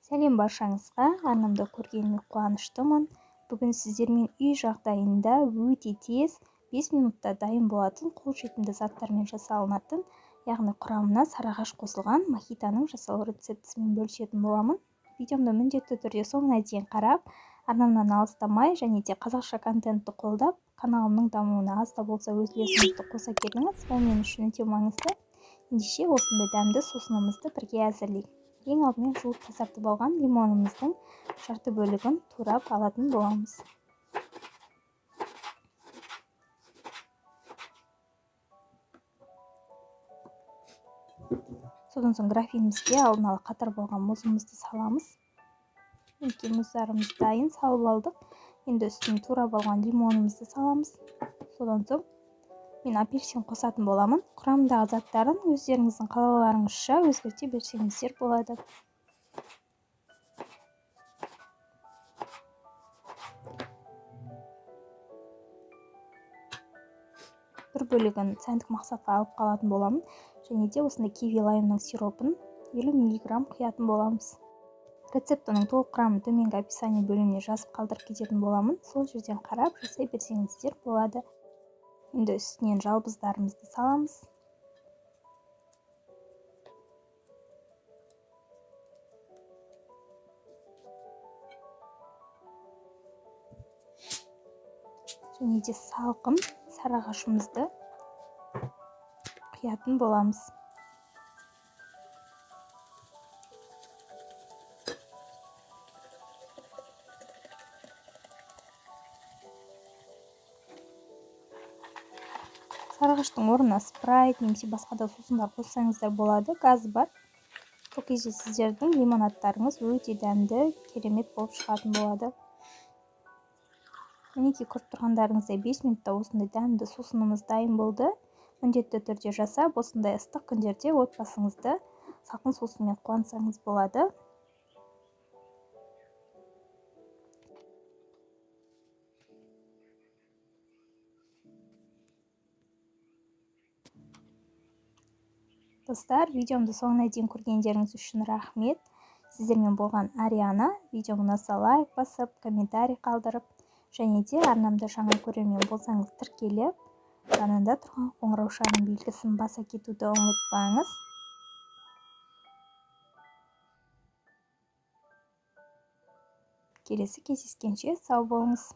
Сәлем баршаңызға, арнамда көргеніме қуаныштымын. Бүгін сіздермен үй жағдайында өте тез 5 минутта дайын болатын қолжетімді заттармен жасалынатын, яғни құрамына сарыағаш қосылған мохитоның жасалу рецептісімен бөлісетін боламын. Видеомды міндетті түрде соңына дейін қарап, арнамнан алыстамай және де қазақша контентті қолдап, каналымның дамуына аз да болса өз үлесіңізді қоса келіңіз. Ол мен үшін өте маңызды. Ендеше осындай дәмді сусынымызды бірге әзірлейік. Ең алдымен жуып тазартып алған лимонымыздың жарты бөлігін турап алатын боламыз. Содан соң графинімізге алдын ала қатырып алған мұзымызды саламыз. Мінекей мұздарымыз дайын, салып алдық. Енді үстіне турап алған лимонымызды саламыз. Содан соң мен апельсин қосатын боламын. Құрамындағы заттарын өздеріңіздің қалауларыңызша өзгерте берсеңіздер болады. Бір бөлігін сәндік мақсатқа алып қалатын боламын. Және де осындай киви лаймның сиропын 50 миллиграмм құятын боламыз. Рецептінің толық құрамын төменгі описание бөліміне жазып қалдырып кететін боламын. Сол жерден қарап жасай берсеңіздер болады. Енді үстінен жалбыздарымызды саламыз. Және де салқын сарыағашымызды құятын боламыз. Сарыағаштың орнына спрайт немесе басқа да сусындар қоссаңыздар болады, газы бар. Сол кезде сіздердің лимонадтарыңыз өте дәмді, керемет болып шығатын болады. Мінекей көріп тұрғандарыңыздай 5 минутта осындай дәмді сусынымыз дайын болды. Міндетті түрде жасап, осындай ыстық күндерде отбасыңызды салқын сусынмен қуантсаңыз болады. Достар, видеомды соңына дейін көргендеріңіз үшін рахмет. Сіздермен болған Ариана. Видеом ұнаса лайк басып, комментарий қалдырып, және де арнамда жаңа көрермен болсаңыз тіркеліп, жанында тұрған қоңыраушаның белгісін баса кетуді ұмытпаңыз. Келесі кездескенше сау болыңыз.